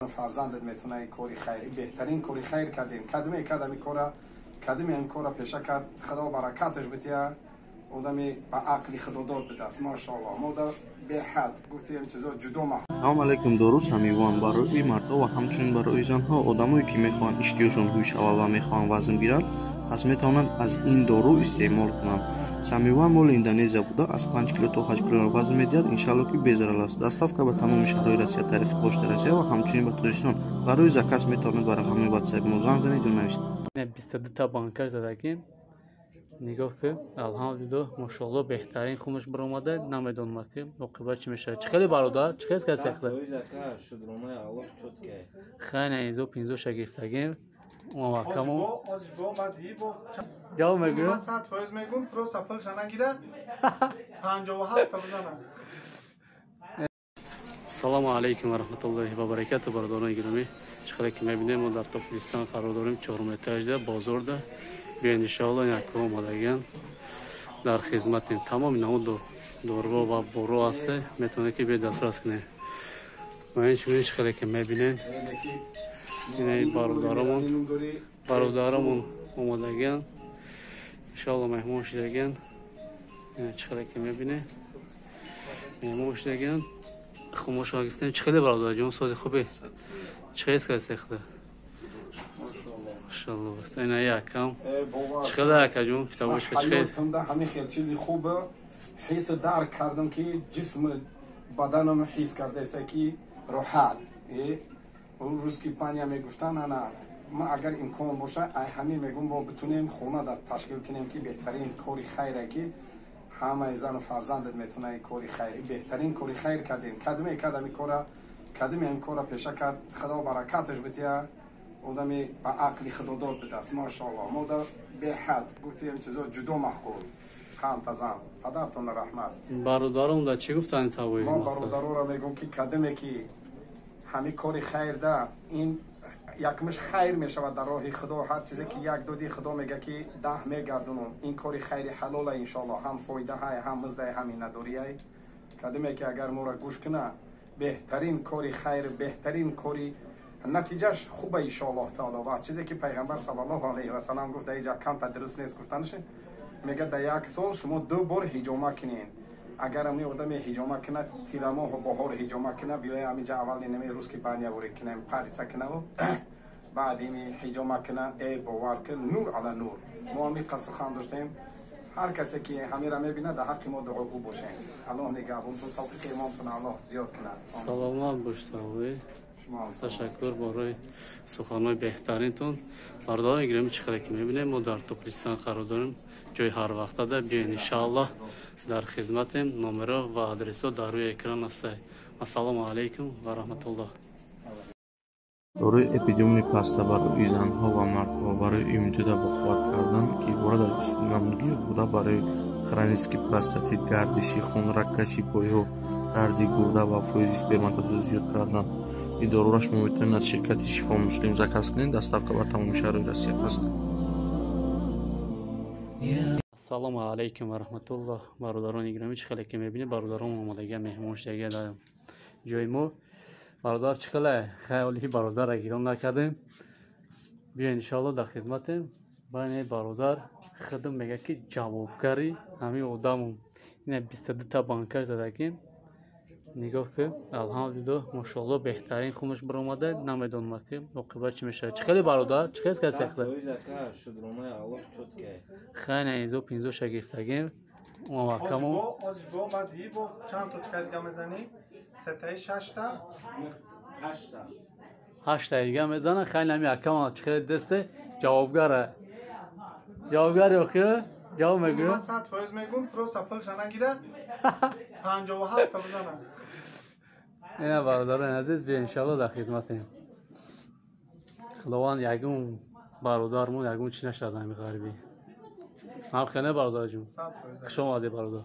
Фарзандат метавона ин кори хайр, беҳтарин кори хайр кардем. Кадме кардам ин кора, кадме ин кора пеша кард, Худо баракаташ бития, одами ба ақли худодод бидаст. Машоаллоҳ, мо да беҳад гуфтем чизо ҷудо мах. Салом алайкум, дору Самиван барои мардҳо ва ҳамчунин барои занҳо. Одамое ки мехоҳанд иштиёшон ҳуй шавад ва мехоҳанд вазн гиранд, пас метавонанд аз ин дору истеъмол кунанд. Самиван моли Индонезия буда, аз 5 кило то 8 кило вазн медиҳад, иншалло ки безарар аст. Доставка ба тамоми шаҳрҳои Россия тариқи Почта Россия ва ҳамчунин ба Тоҷикистон. Барои заказ метавонед ба рақами WhatsApp мо занг занед ё нависед. 22 та банкаш задагим. Нигоҳ ки, алҳамдулиллоҳ, мошоаллоҳ, беҳтарин хунаш баромада. Намедонам ки оқибат чӣ мешавад. Чӣ хеле, бародар, чӣ хел касе? Хайна инзо пинзоша гирифтагим. Мавакамо ҷавоб мегӯям. Ман 100% мегӯм, просто пулша нагира, 57 та бизана. Салому алайкум ва раҳматуллоҳи ва баракату, бародарони гиромӣ. Чӣ хеле ки мебинем, мо дар Топлистан қарор дорем, чорум этажда, бозорда. Биёед, иншоалло, якум омадагиан, дар хизматем. Тамоми намуд доруҳо ва боро ҳасте, метавонед ки биёед, дастрас кунед. Ва инчунин, чӣ хеле ки мебинем, инаи бародарамон омадагиан, иншоалло, меҳмон шудагиан. Чӣ хеле ки мебинем, меҳмон шудагиан, хумошо гирифтем. Чӣ хеле, бародарҷон, сози хубе? Чӣ хел касе худа? Машалло, ина якам. Чӣ хеле, акаҷон, фитабошка чӣ хел? Ҳаётамда ҳамин хел чизи хуб ҳис дарк кардам, ки ҷисм баданам ҳис кардаеса, ки роҳат. Русский баня мегуфтан. Ана ма агар имкон боша, ай ҳамин мегум, бо битунем хона да ташкил кунем, ки беҳтарин кори хайре, ки ҳамаи зану фарзандат метавона ин кори хайр, беҳтарин кори хайр кардем. Кадме кардам ин кора, кадме ин кора пеша кард, Худо баракаташ бития, одами ба ақли худодод бидаст. Машоаллоҳ, мо да беҳад гуфтем чизо ҷудо маъқул. Хантазан, падартона раҳмат. Бародарон да чӣ гуфтани тавои? Мо бародароро мегӯм, ки кадаме ки ҳамин кори хайр да, ин якмиш хайр мешавад дар роҳи Худо. Ҳар чизе ки як доди, Худо мега, ки 10 мегардунум. Ин кори хайри ҳалола, иншоалло, ҳам фоидаҳай, ҳам миздай, ҳам миннатдориай. Кадаме ки агар моро гӯш куна, беҳтарин кори хайр, беҳтарин кори, натиҷаш хуба, иншоаллоҳ таоло. Ва чизе ки Пайғамбар саллаллоҳу алайҳи васалам гуфт, дар иҷа камта дуруст нест гуфтанаш. Мега, дар як сол шумо ду бор ҳиҷома кунед. Агар ами одаме ҳиҷома кунад, тирамоҳу баҳор ҳиҷома кунад, биёя амиҷа, аввал инами русский баня ворид кунем, париться кунаву баъд ими ҳиҷома кунад, э, бовар кун, нур ала нур. Мо ами қасрхан доштем. Ҳар касе ки ҳамира мебинад, дар ҳаққи мо дуогӯ бошем. Аллоҳ нигаҳбонтон, тавфиқи имонтон Аллоҳ зиёд кунад. Саломат бош, тавои. Ташаккур барои суханҳои беҳтаринтон. Бародарони гиромӣ, чӣ хеле ки мебинем, мо дар Топлистан қарор дорем, ҷои ҳарвақтада. Биёед, иншааллоҳ, дар хизматем. Номеро ва адресҳо дар рӯи экран ҳастад. Ассалому алайкум ва раҳматуллоҳ. Дорои эпидемии паста барои занҳо ва мардҳо, барои иммунитета боқувват кардан, ки иборат аз намуд гиёҳ буда, барои хронический простатит, гардиши хун, рагкаши пойҳо, дарди гурда ва фоизи сперматозоид зиёд кардан. Ин доруро шумо метавонед аз ширкати Шифо Муслим заказ кунед. Доставка ба тамоми шаҳрҳои Россия ҳаст. Ассалому алайкум ва раҳматуллоҳ, бародарони гиромӣ. Чӣ хеле ки мебинед, бародарон омадагия, меҳмон шудагия дар ҷои мо. Бародар, чӣ хеле? Хаёли бародарра гирон накардем. Биё, иншоалло, дар хизматем. Бани бародар худм мега, ки ҷавобгари ҳамин одамум. Ина 22 та банкаш задагим. Нигоҳ ки, алҳамдулиллоҳ, мошоалло, беҳтарин хунаш баромада. Намедонам ки оқибат чӣ мешавад. Чӣ хеле, бародар, чӣ хел касе? Хайна инзо пинзоша гирифтагим. Мавакамо. Чанд точка дига мезанӣ? Сетаи, шашта. Ҳашта дига мезана. Хайна ами акама чӣ хеле десте, ҷавобгара, ҷавобгари охир ҷавоб мегӯям. Ман 100% мегӯм, просто пулша нагира, 57 та бизана. Ина, бародарони азиз, биё, иншалло, дар хизматем. Худованд ягон бародармон ягон чӣ нашавад, ҳами ғарибӣ ҳам хеле. Бародарҷон, хуш омадӣ, бародар.